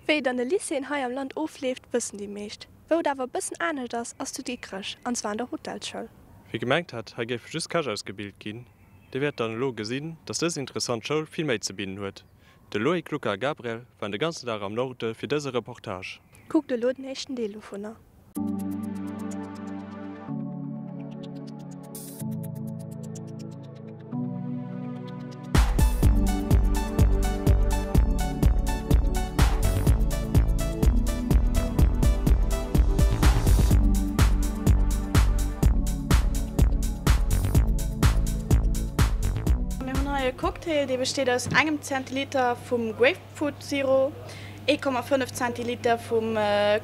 Wéi et an de Lycéeën hei am Land ofleeft, wëssen déi meescht. Wou et awer e bëssen anescht ass, ass zu Dikrech, an zwar an der Hotelsschoul. Wie gemengt hat, hei géife just Käch ausgebilt ginn, dee wäert dann elo gesinn, dass dës interessant Schoul vill méi ze bidden huet. De Loïc Luca Gabriel war de ganzen Dag am Norde fir dëse Reportage. Kuckt elo den éischten Deel dovunner. Mir hunn hei e Cocktail, dee besteet aus engem Zentiliter vum Grapefruit. Fruitsirop, 1,5 Zentiliter vum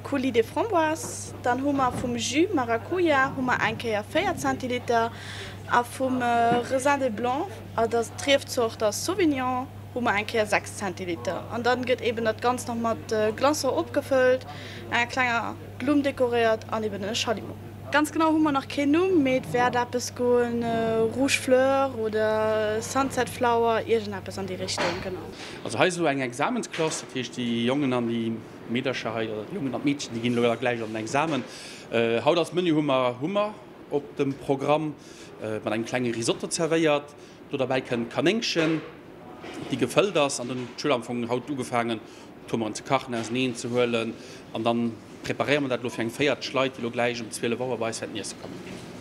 Coulis de framboise, dann hu mer vum Jus Maracuja hu mer eng Kéier 4 Zentiliter a vum Raisin de blanc, dat ass d'Riefzort ass Sauvignon, hu mer eng Kéier 6 Zentiliter. An dann gëtt eben dat Ganzt nach mat Glaçon opgefëllt, enger klenger Blumm dekoréiert an eben e Schallimo. Ganz genau hu mer nach keen Numm, mee et wäert eppes goen, Rouge Fleur oder Sunset Flower, iergendeppes an déi Richtung, genau. Also hei ass elo eng Examensklass, dat heescht déi Jongen an déi Meedercher hei, oder déi Jongen an d'Meedchen, déi ginn elo da gläich an den Examen. Haut als Menu hu mer Hummer op dem Programm, mat engem klenge Risotto zerwéiert. Do derbäi kënnt Kanéngchen, déi gefëllt ass. An dann huet d'Schoul am Fong haut ugefaangen, d'Hummeren ze kachen, auseneen ze huelen. An dann preparéiere mer dat elo fir eng 40 Leit, déi elo gläich um 12 Auer bei eis wäerten iesse kommen.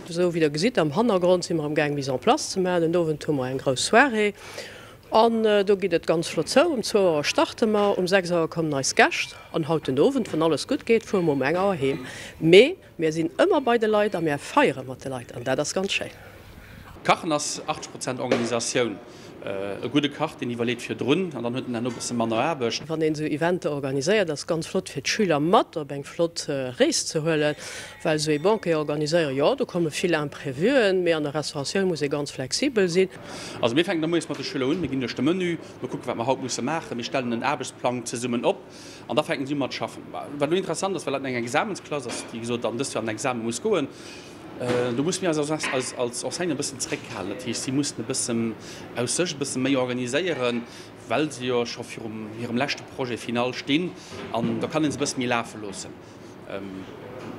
Esou wéi der gesitt am Hannergrond si mer am gaang Mise en place ze maachen. Den Owend hu mer eng grouss Soirée an do geet et ganz flott zou. Um zwou Auer starte mer, um 6 Auer kommen eis Gäscht an haut den Owend, wann alles gutt geet, fuere mer um eng Auer heem. Mee Mir sinn ëmmer bei de Leit a mir feiere mat de Leit an dat ass ganz schéin. Kachen ass 80 Prozent Organisatioun. E gudde Kach, deen iwwerleet virdrun an dann huet en herno e bësse manner Aarbecht. Wann een esou Eventer organiséiert, ass ganz flott fir d'Schüler mat op eng flott Rees ze huelen, well esou ee Banquet organiséieren, jo do komme vill Imprevuen, mee an der Restauratioun muss ee ganz flexibel sinn. Also mir fänken da moies mat de Schüler un, mir ginn duerch de Menu, mir kucken wat mer haut musse maachen, mir stellen en Aarbechtsplang zesummen op. An da fänken si u mat schaffen. Wat elo interessant ass, well dat eng Examensklass ass, déi gesot dann dëst Joer an den Examen muss goen, do musse mir eis als Enseignant e bëssen zeréckhalen. Dat heescht, si mussen e bëssen aus sech e bësse méi organiséieren, well se jo scho virum hirem leschte Projet final stinn. An da kann ee se e bësse méi lafe loossen.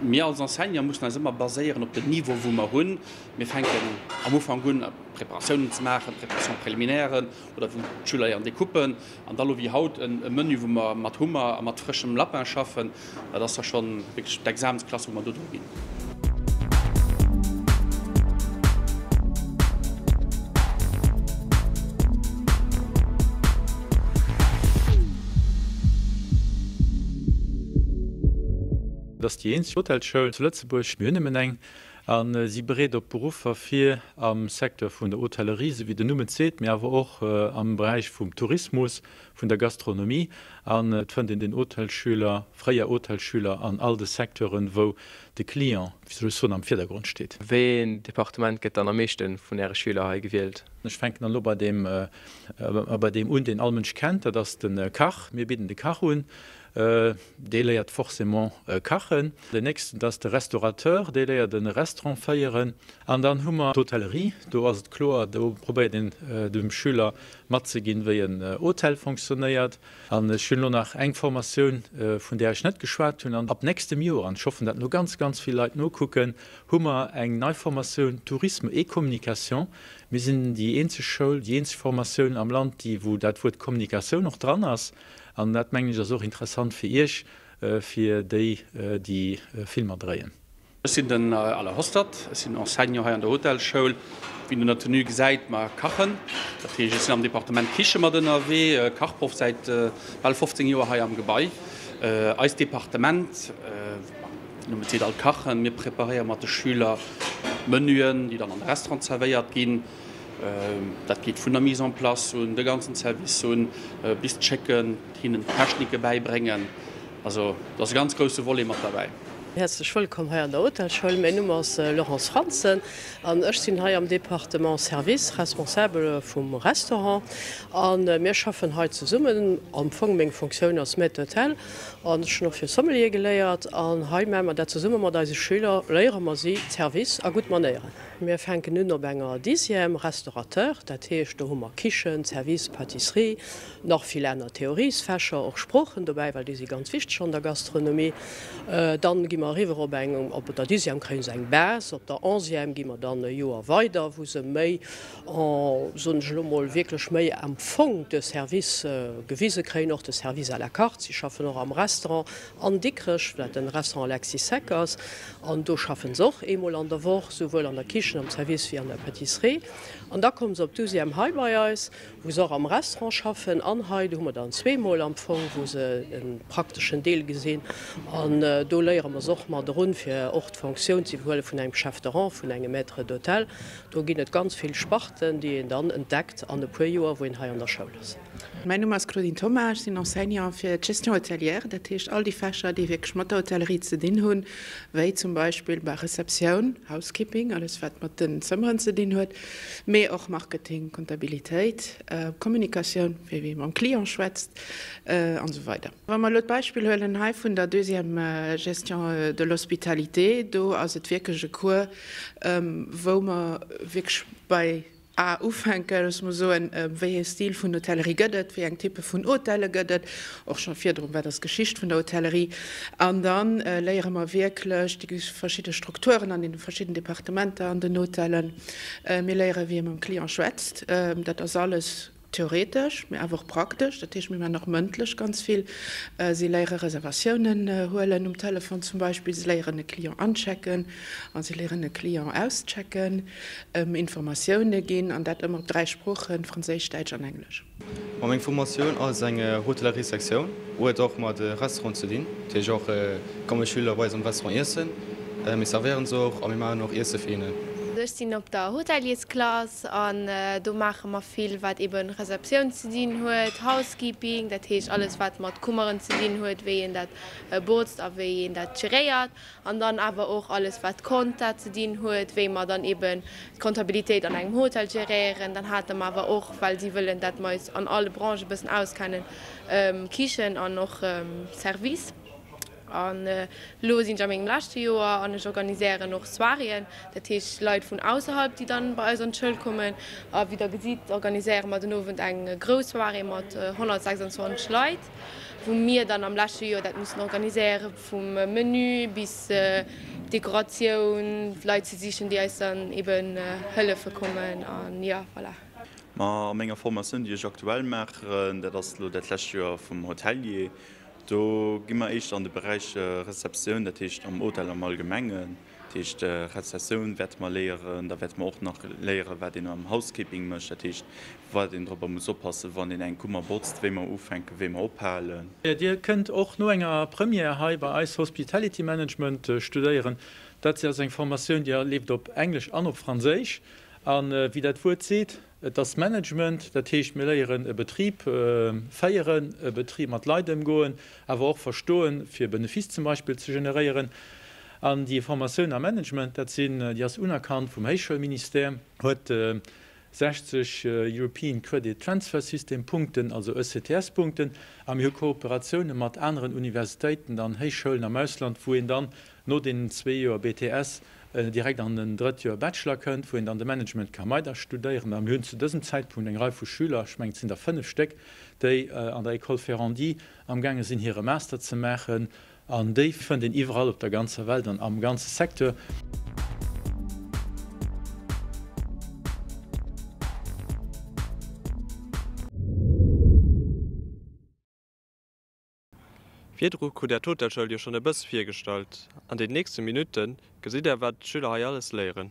Mir als Enseignant mussen eis ëmmer baséieren op den Niveau, wou mer hunn. Mir fänken am Ufank un, Preparatiounen ze maachen, Préparation préliminaire oder wou d'Schüler léieren découpen. An da lo wéi haut e Menu, wou mer mat Hummer a mat frëschem Lapin schaffen, dat ass da schonn wierklech d'Examensklass, wou mer do dru ginn. Et ass déi eenzeg Hotelsschoul zu Lëtzebuerg, mir hunn nëmmen eng, A si bereet op Beruffer vir am Secteur vun der Hotellerie, esou wéi den Numm et seet, mee awer och am Beräich vum Tourismus, vun der Gastronomie. An et fënnt een den Hotelschüler, fréier Hotelschüler an all de Secteuren, wou de Client, wéi soll ech soen, am Virdergrond steet. Wéi een Departement gëtt dann am meeschte vun Äre Schüler hei gewielt? Ech fänken dann elo bei deem bei deem un, deen all Mënsch kennt, dat ass de Kach. Mir bidden de Kach un. Dee léiert forcément kachen. Den nächsten, dat ass de Restaurateur, dee léiert e Restaurant féieren. An dann hu mer d'Hotellerie, do ass et kloer, do probéiert een dem Schüler matzeginn, wéi en Hotel fonctionnéiert. An ech hunn elo nach eng Formatioun, vun där ech net geschwat hunn, an ab nächstem Joer, an ech hoffen, dat elo ganz, ganz vill Leit nokucken, hu mer eng nei Formatioun Tourisme et Communication. Mir sinn déi eenzeg Schoul, déi eenzeg Formatioun am Land, déi, wou dat Wuert Kommunikatioun och dran ass. An dat, mengen ech, ass och interessant fir Iech, fir déi, déi Filmer dréien. Ech sinn den Alain Hostert, ech sinn Enseignant hei an der Hotelschoul. Wéi een un der Tenue gesäit, mer kachen. Dat heescht, ech sinn am Departement Kiche mat ënnerwee, Kachproff säit bal 15 Joer hei am Gebai. Eist Departement, den Numm et seet all, kachen. Mir preparéiere mat de Schüler d'Menüen, déi dann an de Restaurant zerwéiert ginn. Dat geet vun der Mise en place un, de ganzen Service un, bis d'Schécken, hinnen d'Technike bäibréngen. Also do ass e ganz grousse Volet mat derbäi. Häerzlech wëllkomm hei an der Hotelschoul. Mäin Numm ass Laurence Frantzen an ech sinn hei am Departement Service, Responsabel vum Restaurant. A mir schaffen hei zesummen. Am Fong meng Funktioun ass Maître d'hôtel an ech hunn och fir Sommelier geléiert. An hei maache mer dat zesumme mat eise Schüler, léiere mer si d'Service a gutt Manéieren. Mir fänken un op enger Dixième, Restaurateur, dat heescht do hu mer Kichen, Service, Pâtisserie, nach vill aner Theoriesfächer, och Sproochen dobäi, well déi si ganz wichteg an der Gastronomie. Dann gi mer eriwwer op eng, op der Dixième kréie se eng Base, op der Onzième gi mer dann e Joer weider, wou se méi en, soen ech elo mol, wierklech méi am Fong de Service gewise kréien, och de Service à la carte. Si schaffen och am Restaurant an Dikrech, wat den Restaurant Alexis Seck ass, an do schaffen se och eemol an der Woch, souwuel an der Kichen, am Service wéi an der Pâtisserie. An da komme se op d'Douzième hei bei eis, wou se och am Restaurant schaffen an hei, do hu mer dann zweemol am Fong, wou se e prakteschen Deel gesinn an do léiere mer se och mat erun, fir och d'Fonctioun ze iwwerhuele vun engem Chef de rang, vun engem Maître d'hôtel. Do ginn et ganz vill Sparten, déi een dann entdeckt an e puer Joer, wou een hei an der Schoul ass. Mäin Numm ass Claudine Thoma, ech sinn Enseignant fir d'Gestion hôtelière, dat heescht all déi Fächer, déi wierklech mat der Hotellerie ze dinn hunn, wéi zum Beispill bah Receptioun, Housekeeping, alles wat mat den Zëmmeren ze dinn huet, mee och Marketing, Comptabilitéit, Kommunikatioun, wéi ee mam Client schwätzt an esou weider. Wa mer elo d'Beispill huelen hei vun der deuxième Gestion de l'hospitalité, do ass et wierklech e Cours, wou mer wierklech bei A ufänken, loosse mer soen, wéi ee Stil vun Hotellerie gëtt et, wéi eng Typpe vun Hotelle gëtt et, och scho virdrun, wat ass d'Geschicht vun der Hotellerie. An da léiere mer wierklech déi verschidde Strukturen an deene verschidden Departementer an den Hotellen. Mir léiere wéi ee mam Client schwätzt. Dat ass alles Theoretesch, mee awer och praktesch, dat heescht mir maachen och mëndlech ganz vill. Si léiere Reservatiounen huelen um Telefon zum Beispill, si léieren e Client anchecken a si léieren e Client auschecken, Informatioune ginn an dat ëmmer op 3 Sproochen, Franséisch, Däitsch an Englesch. Ma meng Formatioun ass eng Hotellerie-Sektioun, huet och mat Restaurant ze dinn. Dat heescht och komme Schüler bei eis am Restaurant iessen, mir servéieren se och a mir maachen och Iesse fir hinnen. Ech sinn op der Hoteliersklass an do maache mer vill wat eben Receptioun ze dinn huet, Housekeeping, dat heescht alles wat mat Kummeren ze dinn huet, wéi een dat botzt a wéi een dat geréiert an dann awer och alles wat Compta ze dinn huet, wéi mer dann eben d'Comptabilitéit an engem Hotel geréieren. Dann hate mer awer och, well si wëllen dat mer eis an alle Branchë bëssen auskennen, Kichen an och Service. An elo sinn ech a mengem leschte Joer an ech organiséieren och Soiréeën, dat heescht Leit vun ausserhalb, déi dann bei eis an d'Schoul kommen. A wéi der gesitt, organiséiere mer den Owend eng grouss Soirée mat 126 Leit, wou mir dann am leschte Joer dat mussen organiséiere vum Menü bis Dekoratioun, Leit ze sichen, déi eis dann eben hëllefe kommen an jo, voilà. Ma a menger Formatioun, déi ech aktuell maachen, dat ass elo dat lescht Joer vum Hotelier, Do gi mer éischter an de Beräich Receptioun, dat heescht am Hotel am Allgemengen. Dat heescht Rezessioun wäerte mer léieren. Da wäerte mer och nach léieren, wat een am Housekeeping mécht, dat heescht wat een dorobber muss oppassen, wann een eng Kummer botzt, wéi mer ufänken, wéi mer ophalen. Dir kënnt och no enger Première hei bei eis Hospitality Management studéieren. Dat ass eng Formatioun, déi leeft op Englesch an op Franséisch. A wéi dat Wuert seet, Et ass Management, dat heescht mir léieren e Betrib féieren, e Betrib mat Leit ëmgoen, awer och verstoen, fir Benefice zum Beispill ze generéieren. An déi Formatioun am Management, dat sinn, déi ass unerkannt vum Héichschoulministère, huet 60 European Credit Transfer System Punkten, also ECTS-Punkten, a mir hu Kooperatioune mat aneren Universitéiten an Héichschoulen am Ausland, wou een dann no deenen zwee Joer BTS direkt an en drëtt Joer Bachelor kënnt, wou een dann de Management ka weider studéieren. A mir hunn zu dësem Zäitpunkt eng Rei vu Schüler, ech mengen et sinn der fënnef Stéck, déi an der École Ferrandi amgaange sinn hire Master ze maachen. An déi fënnt een iwwerall op der ganzer Welt an am ganze Secteur. Virdru krut Är d'Hotelschoul jo schonn e bësse virgestallt. An den nächste Minutte gesitt Är wat d'Schüler hei alles léieren.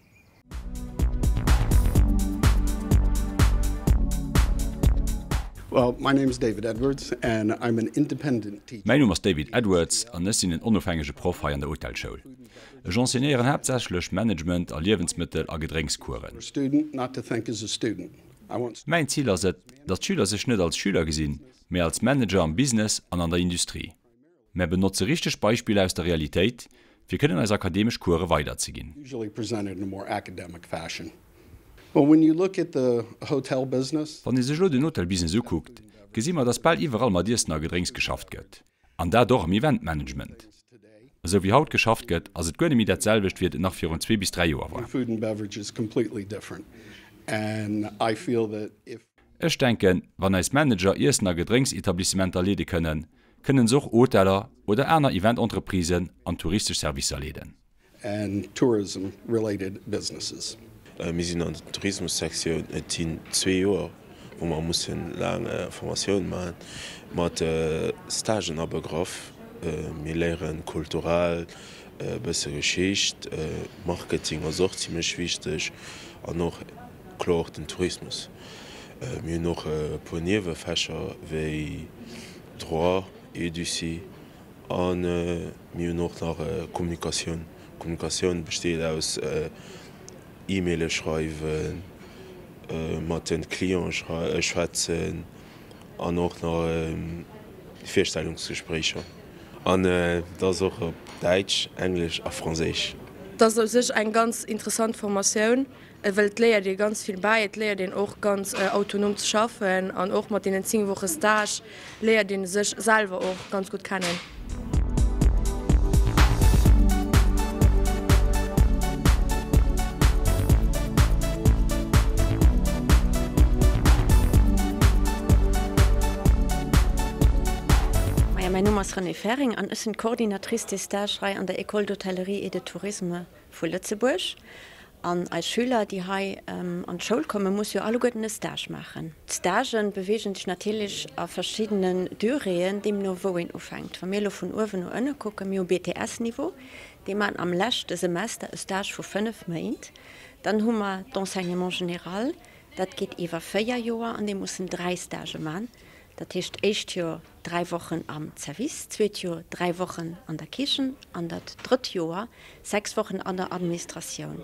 Mäin Numm ass David Edwards an ech sinn en onofhängege Proff hei an der Hotelschoul. Ech enseignéieren haaptsächlech Management a Liewensmëttel a Gedrénkscoursen. Mäin Zil ass et, datt d'Schüler sech net als Schüler gesinn, mä als Manager am Business an an der Industrie. Mär benotze richteg Beispiller aus der Realitéit, fir kënnen eis akademesch Course weiderzeginn. Wann ee sech elo den Hotelbusiness ukuckt, gesi mer, dass bal iwwerall mat Iessen a Gedrénks geschafft gëtt. An dat och am Eventmanagement. Esou wéi haut geschafft gëtt, ass et guer net méi dat selwecht, wéi et et nach virun zwee bis 3 Joer war. Ech denken, wann eis Manager Iessen a Gedrénksetablissementer leede kënnen, kënnen se och Hoteller oder aner Event-Entreprisen an touristesch Servicer leeden. and tourism related businesses. Mir sinn an der Tourismussektioun. Et sinn zwee Joer, wou mer mussen laang Formatioun maachen, mat Stagen abegraff. Mir léiere kulturell, e bësse Geschicht, Marketing ass och zimlech wichteg an och kloer och den Tourismus. Mir hunn och e puer Niewefächer wéi Droit, Educi A mir hunn och nach Kommunikatioun. Kommunikatioun besteet aus E-Maile schreiwen, mat de Cliente schwätzen an och nach Virstellungsgespréicher. An et ass och op Däitsch, Englesch a Franséisch. Et ass u sech eng ganz interessant Formatioun, well et léiert ee ganz vill bäi. Et léiert een och ganz autonom ze schaffen an och mat deenen 10 Woche Stage léiert ee sech selwer och ganz gutt kennen. Maja, mäin Numm ass Renée Ferring an ech sinn d'Coordinatrice des stages hei an der École d'Hôtellerie et de Tourisme vu Lëtzebuerg. An eis Schüler, déi hei an d'Schoul kommen, musse jo alleguerten e Stage maachen. D'Stagen beweegen sech natierlech a verschiddenen Duréeën, deemno wou een ufänkt. Wa mir elo vun uewen no ënne kucken, mir hu BTS-Niveau, déi maachen am leschte Semester e Stage vu 5 Méint. Dann hu mer d'Enseignement général, dat geet iwwer 4 Joer an déi mussen 3 Stagë maachen. Dat heescht d'éischt Joer 3 Wochen am Zerwiss, d'zweet Joer 3 Wochen an der Kichen an dat drëtt Joer 6 Wochen an der Administratioun.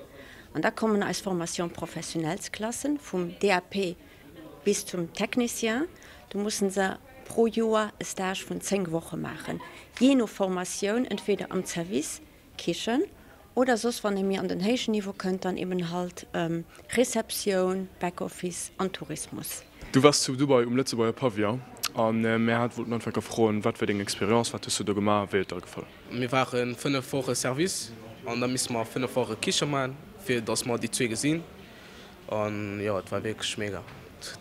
An da kommen eis Formation professionnelles-Klassen vum DAP bis zum Technicien. Do mussen se pro Joer e Stage vun 10 Woche maachen, jee no Formatioun, entweder am Zerwiss, Kichen oder soss wann ee méi an den héijen Niveau kënnt, dann eben halt Receptioun, Backoffice an Tourismus. Du wars zu Dubai um Lëtzebuerger Pavillon an mär hat wollten einfach ka froen, wat war deng Experience, wat hues du do gemaach, wéi huet der gefall? Mir ware 5 Woche Service an da misste mer 5 Woche Kiche man, fir dass mer déi zwee gesinn. An jo, et war wierklech mega,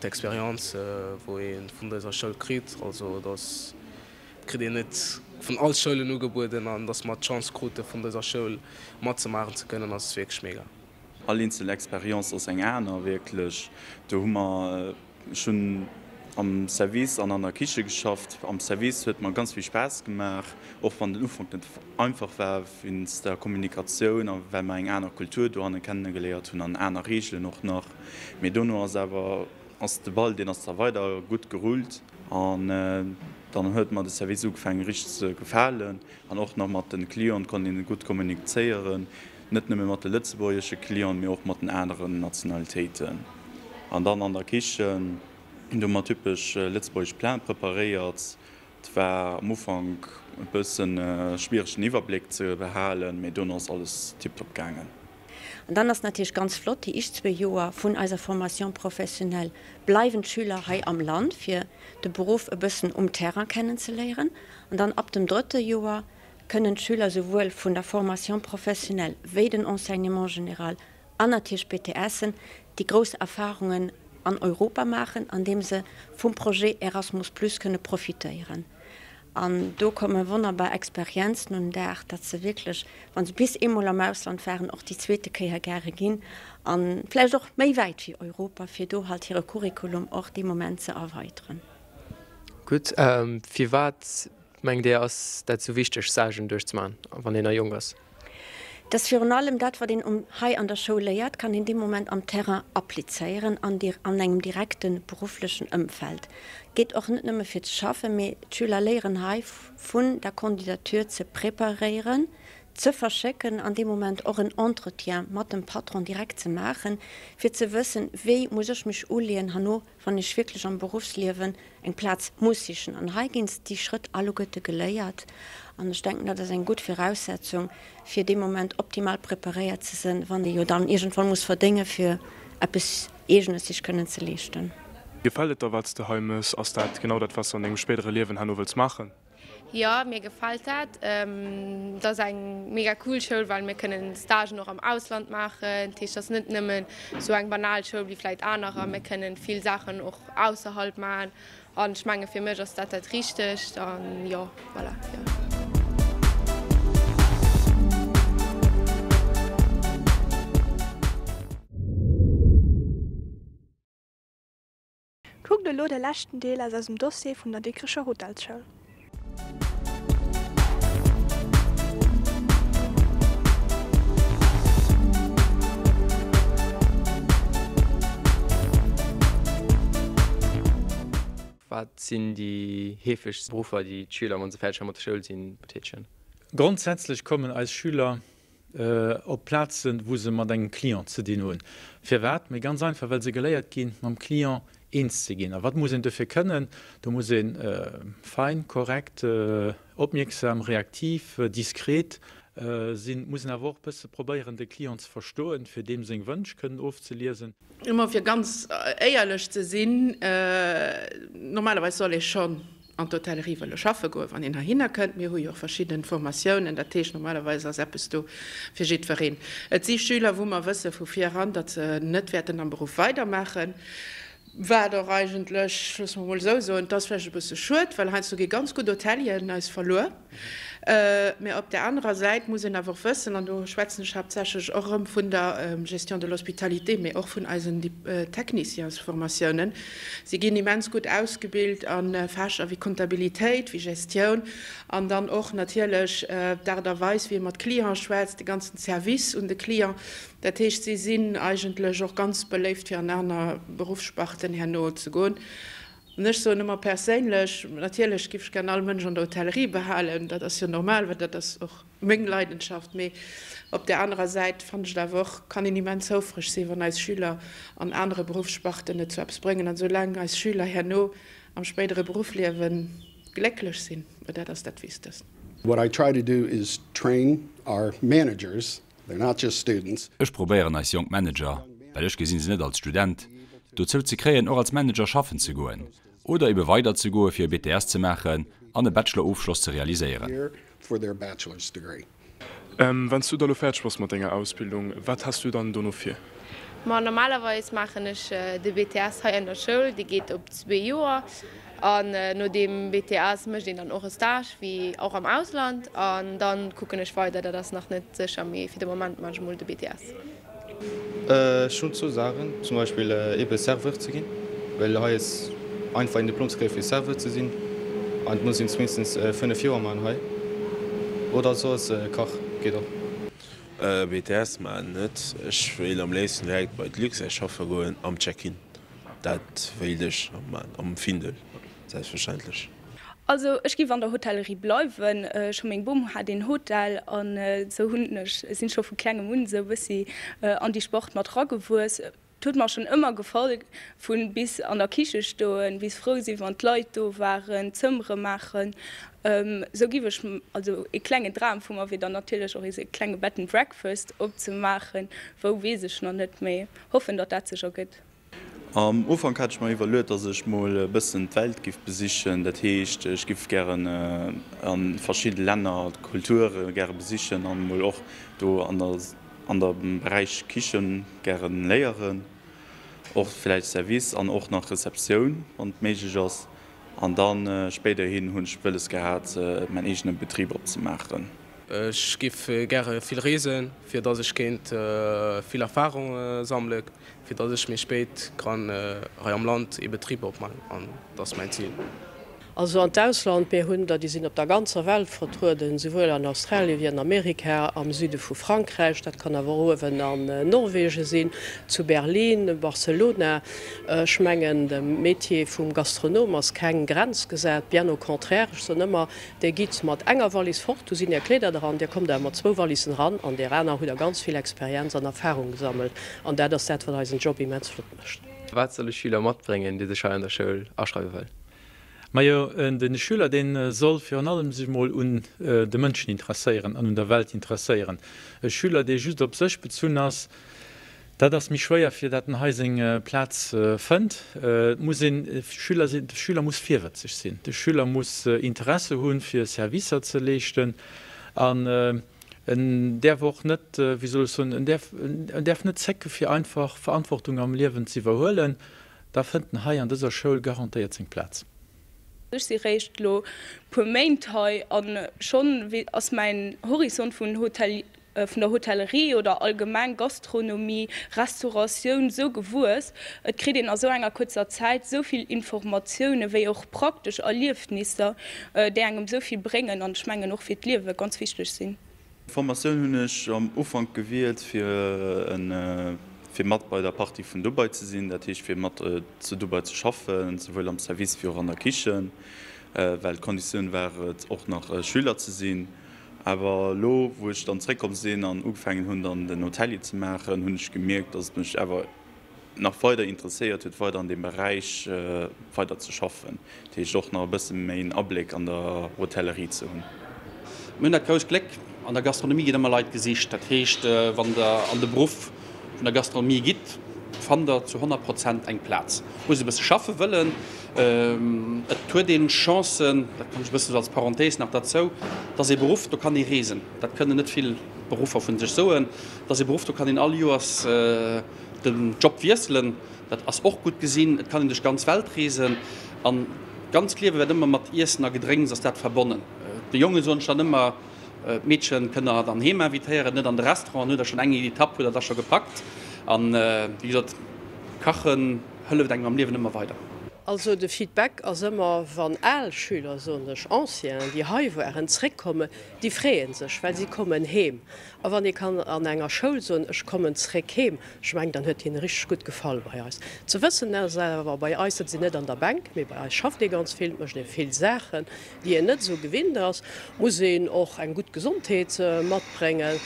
d'Experience wou ee vun dëser Schoul kritt. Also et ass kritt een net vun all Schoulen ugebueden an dass mer d'Chance krute vun dëser Schoul matzemaachen ze kënnen ass wierklech mega. All eenzel Experience ass eng aner wierklech. Do hu mer, ech hunn am Service an an der Kiche geschafft. Am Service huet mer ganz vill Spaass gemaach, och wann den Ufank net einfach war wéinst der Kommunikatioun a well mer eng aner Kultur dohanne kennegeléiert hunn an aner Reegelen och nach. Mee dono ass awer ass de Ball, deen ass da weider gutt gerullt an dann huet mer de Service ugefaangen richteg ze gefalen an och nach mat de Clienten konnt een gutt kommunizéieren, net nëmme mat de lëtzebuergesche Clienten, mee och mat den aneren Nationalitéiten. An dann an der Kichen, do hu mer typesch lëtzebuergesch Platen preparéiert. Et war am Ufank e bëssen schwiereg den Iwwerbléck ze behalen, mee dono ass alles tiptop gaangen. An dann ass natierlech ganz flott, déi éischt zwee Joer vun eiser Formation professionnelle bleiwen d'Schüler hei am Land, fir de Beruff e bëssen um Terrain kennenzeléieren. An dann ab dem drëtte Joer kënnen d'Schüler souwuel vun der Formation professionnelle wéi den Enseignement général an natierlech BTSen déi grouss Erfahrungen an Europa maachen, andeem se vum Projet Erasmus Plus kënne profitéieren. An do komme wonnerbar Experienzen un den Dag, datt se wierklech, wa se bis eemol am Ausland waren, och déi zweete Kéier gäre ginn a vläicht och méi wäit wéi Europa, fir do halt hire Curriculum och dee Moment ze erweiteren. Gutt, firwat Mengt Dir, ass dat sou wichteg, Stagen duerchzemaachen, wann een nach jonk ass? Et ass virun allem dat, wat een um hei an der Schoul léiert, kann een dee Moment am Terrain applizéieren an an engem direkte berufflechen Ëmfeld. Geet och net nëmme fir ze schaffen, mee d'Schüler léieren hei vun der Candidature ze preparéieren, ze verschécken an dee Moment och en Entretien mat dem Patron direkt ze maachen, fir ze wëssen, wéi muss ech mech uleeën herno wann ech wierklech am Beruffsliewen eng Plaz muss sichen. An hei ginn déi Schrëtt alleguerte geléiert. An ech denken, dat ass eng gutt Viraussetzung, fir dee Moment optimal preparéiert ze sinn, wann ee jo dann iergendwann muss verdéngen, fir eppes Eegenes sech kënnen ze leeschten. Gefält et der, wat s de hei mëss? Ass dat genau dat, wat s de an dengem spéidere Liewen herno wëlls maachen? Jo, mir gefält dat. Et ass eng mega cool Schoul, well mir kënnen Stagen och am Ausland maachen. Dat heescht, et ass net nëmmen esou eng banal Schoul wéi vläit anerer. Mir kënnen vill Saachen och ausserhalb maachen an ech menge fir mech ass dat dat Richtegt an jo, voilà, jo. Kuckt elo de leschten Deel aus eisem Dossier vun der Dikrecher Hotelsschoul. Wat sinn déi heefegst Beruffer, déi d'Schüler, wa se fäerdeg mat der Schoul sinn, betätegen? Grondsätzlech kommen eis Schüler op Plazen, wou se mat engem Client ze dinn hunn. Firwat? Mee ganz einfach, well se geléiert ginn, mam Client eens ze ginn. A wat muss een dofir kënnen? Do muss ee fein, korrekt, opmierksam, reaktiv, diskret sinn, muss een awer och e bësse probéieren, de Client ze verstoen, fir deem seng Wënsch kënnen ofzeliesen. Emol fir ganz éierlech ze sinn, normalerweis soll ee schonn an d'Hotellerie wëlle schaffe goen, wann een heihinner kënnt. Mir hu jo och verschidden Formatiounen, dat heescht, normalerweis ass eppes do fir jiddwereen. Et si Schüler, wou mer wësse vu vir eran, datt se net wäerten am Beruff weidermaachen, wat och eigentlech, loosse mer emol esou soen, et ass vläicht e bësse schued, well heiansdo gi ganz gutt Hotelieren eis verluer. Mä op där anerer Säit muss een awer och wëssen, an do schwätzen ech haaptsächlech och erëm vun der Gestion de l'hospitalité, mä och vun eisen Techniciensformatiounen, si ginn immens gutt ausgebilt a Fächer wéi Comptabilitéit, wéi Gestioun an dann och natierlech d'Aart a Weis, wéi ee mat Cliente schwätzt, de ganzen Service un de Client. Dat heescht, si sinn eigentlech och ganz beléift, fir an aner Beruffssparten herno ze goen. An ech soen ëmmer perséinlech, natierlech giff ech gern all Mënsch an der Hotellerie behalen, dat ass jo normal, well dat ass och meng Leidenschaft, mee op där anerer Säit fannen ech et awer och, kann een immens houfreg sinn, wann eis Schüler an anere Beruffssparten et zu eppes bréngen. An soulaang eis Schüler herno am spéidere Beruffliewe glécklech sinn, well dat ass dat Wichtegst. What I try to do is train our managers They're not just students. Ech probéieren eis jonk Manager, well ech gesinn se net als Student, dozou ze kréien och als Manager schaffen ze goen oder ebe weider ze goe fir e BTS ze maachen an e Bachelor-Ofschloss ze realiséieren. Wann s du da lo fäerdeg bass mat denger Ausbildung, wat has du dann dono vir? Ma normalerweis maachen ech de BTS hei an der Schoul, dee geet op zwee Joer. An no deem BTS mécht een dann och e Stage, wéi och am Ausland. An dann kucken ech weider, dat ass nach net sécher, mee fir de Moment maachen ech emol de BTS. Ech hunn zwou Saachen, zum Beispill ebe Serveur ze ginn, well hei ass einfach een Diplom ze kréie fir Serveur ze sinn an et muss een zumindest 5 Joer maachen hei, oder soss Kach geet och. BTS maachen net, ech wéilt am léifsten direkt bei d'Luxair schaffe goen am Check-in. Dat wéilt ech am Findel, selbstverständlech. Also ech giff an der Hotellerie bleiwen. Scho meng Bom hat een Hotel an esou hunn ech, sinn scho vu klengem un esou e bëssi an déi Sport mat ragewuess. Et huet mer schonn ëmmer gefall, vu bis an der Kiche stoen, bis frou sinn wann d'Leit do waren, Zëmmere maachen. Esou giff ech, also ee klengen Dram vu mer wier dann natierlech och ee klenge Bed and Breakfast opzemaachen, wou weess ech nach net, mee hoffen datt dat sech ergëtt. Am Ufank hat ech mer iwwerluet, dass ech mol e bëssen d'Welt giff besichen. Dat heescht, ech giff gären a verschidde Länner d'Kulture gäre besichen an mol och do an der an der Beräich Kichen gären léieren. Och villäicht Service an och nach Receptioun, wann et méiglech ass. An dann spéiderhin hunn ech wëlles gehat, mäin eegene Betrib opzemaachen. Ech giff gäre vill reesen, fir dass ech kéint vill Erfahrung sammelen. fir dass ech méi spéit kann hei am Land ee Betrib opman an dat ass mäin Zil. Also an d'Ausland, mir hunn der, déi sinn op der ganzer Welt vertrueden, souwuel an Australien wéi an Amerika, am Süde vu Frankräich, dat kann awer och uewen an Norwegen sinn, zu Berlin, Barcelona. Ech mengen, dem Métier vum Gastronom ass keng Grenz gesat, bien au contraire. Ech soen ëmmer, Dir gitt mat enger Wallis fort, do sinn Är Kleeder dran, Dir kommt awer mat zwou Wallissen eran, an där aner hutt Der ganz vill Experienz an Erfahrung gesammelt. An dat ass dat, wat eisen Job immens flott mécht. Wat soll e Schüler matbréngen, dee sech hei an der Schoul aschreiwe wëll? Majo, de Schüler, dee soll virun allem sech mol un de Mënschen interesséieren an un der Welt interesséieren. E Schüler, dee just op sech bezunn ass, Dat ass méi schwéier, fir dat en hei seng Plaz fënnt. Et muss een, Schüler sinn, de Schüler muss virwëtzeg sinn, de Schüler muss Interesse hunn, fir Servicer ze leeschten an en däerf och net, wéi soll ech soen, en däerf, en däerf net zécke fir einfach Verantwortung am Liewen z'iwwerhuelen. Da fënnt en hei an dëser Schoul garantéiert seng Plaz. Ech si réischt elo puer Méint hei an schonn ass mäin Horizont vun Hotel, vun der Hotellerie oder allgemeng Gastronomie, Restauratioun esou gewuess. Et kritt een a sou enger kuerzer Zäit sou vill Informatioune wéi och praktesch Erliefnisser, déi engem sou vill bréngen an ech mengen och fir d'Liewe ganz wichteg sinn. D'Formatioun hunn ech am Ufank gewielt fir fir mat bei der Partie vun Dubai ze sinn, dat heescht fir mat zu Dubai ze schaffen, souwuel am Service wéi och an der Kichen, well d'Konditioun war et och nach Schüler ze sinn. Awer elo wou ech dann zréckkomm sinn an ugefaangen hunn dann den Hotelier ze maachen, hunn ech gemierkt, dass et mech awer nach weider interesséiert huet weider an deem Beräich weider ze schaffen, dat heescht och nach e bësse méi en Abléck an der Hotellerie ze hunn. Mir hunn dat grousst Gléck, an der Gastronomie ginn ëmmer Leit gesicht. Dat heescht, wann Der an de Beruff vun der Gastronomie gitt, fannt Der zu 100 Prozent eng Plaz. Muss e bësse schaffe wëllen. Et huet een Chancen, dat kann ech e bëssen esou als Parenthèse nach derzou, et ass ee Beruff, do kann ee reesen. Dat kënnen net vill Beruffer vu sech soen. Et ass ee Beruff, do kann een all Joers Den Job wiesselen, dat ass och gutt gesinn. Et kann een duerch d'ganz Welt reesen an d'ganzt Liewe wäert ëmmer mat Iessen a Gedrénks ass dat verbonnen. De Jongen soen ech dann ëmmer, d'Meedchen kënnt der dann heem invitéieren, net an de Restaurant, dann huet der schonn eng Etapp huet der da scho gepackt. An wéi gesot, kachen hëlleft engem am Liewen ëmmer weider. Also de Feedback ass ëmmer, wann al Schüler, soen ech, Anciens, déi hei waren, zréckkommen, déi freeë sech, well si kommen heem. A wann ee kann an enger Schoul soen, ech kommen zréck heem, ech mengen, dann huet hinne richteg gutt gefall bei eis. Ze wëssen ass awer, bei eis sëtzt een net an der Bänk, mee bei eis schafft ee ganz vill, et mécht ee vill Saachen, déi een net esou gewinnt ass, muss een och eng gutt Gesondheet matbréngen,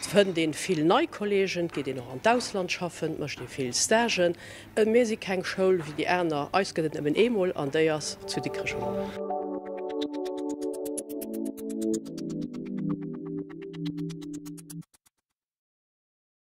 et fënnt een vill nei Kollegen, et geet een och an d'Ausland schaffen, et mécht ee vill Stagen. Mir si keng Schoul wéi déi aner, eis gëtt et nëmmen eemol an déi ass zu Dikrech.